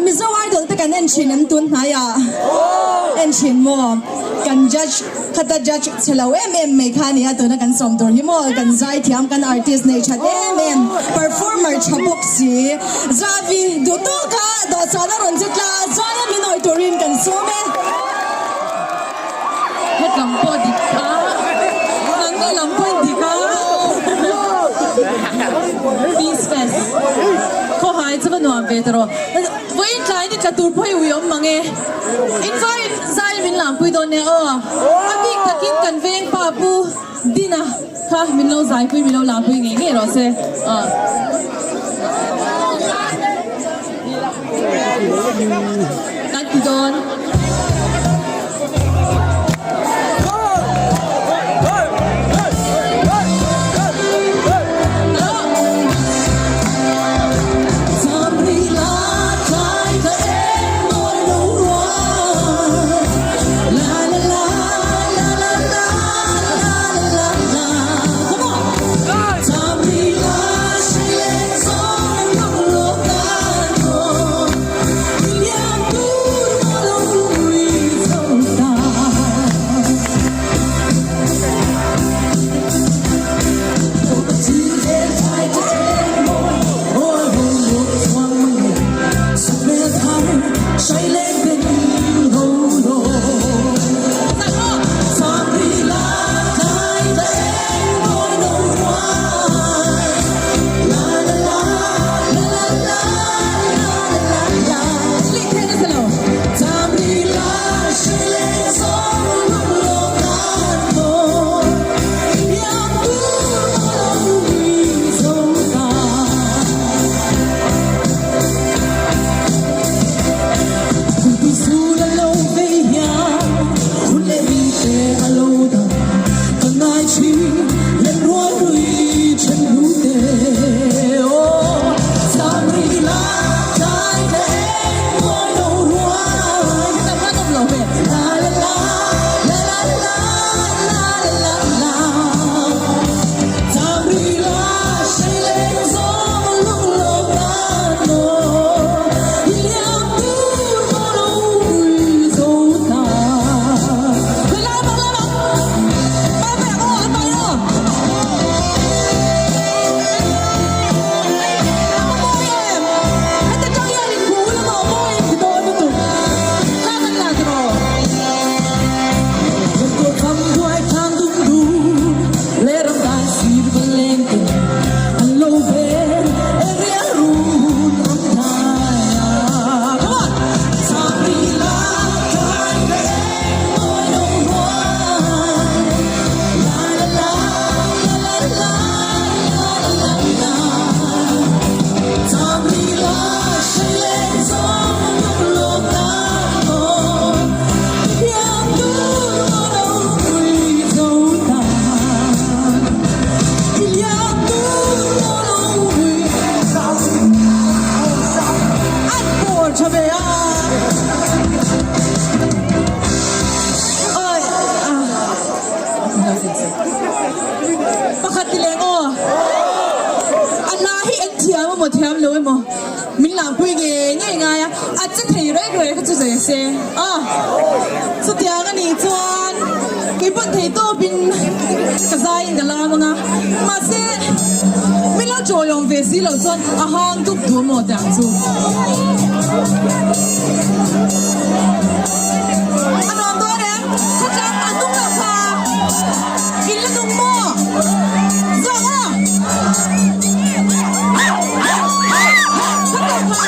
Mizo Idol te kan en thin em tun hnaiah? En thin maw? Kan judge khata judge chhe lo em em mai kha a nia tuna kan sawm tur hi maw? Kan zaithiam kan artist nei that em em performer tha bawk si Zavi duh tawka dawhsan a rawn che tla a zaia min awih turin kan sawm e. Hetlam pawh dik a, nangni lam pawh in dik a. Peace Fest khawhai chu va nuam ve ta rawh. Vawiin tlai ni tla tur pawh hi ui awm mang e. In vaiin zai min lampui dawn nia aw. A bik takin kan veng pa pu Dina kha min lo zaipui min lo lampui ngei ngei rawh se. Kan ti dawn. Pakhat ti leng aw. A hla hi en thiam emaw thiam lo emaw min lakpui ngei ngei ngai a, a che thei rei rei kha chu zai se a. Chutiang a nih chuan kei pawn thei tawpin ka zai in ka lam ang a, mahse min lo chawiawm ve si loh chuan a hang dup duh emaw teh ang chu. A nuam dawn em? Khawtlang a nung lo kha. In la nung maw? Zawk a! Khawtlang kha.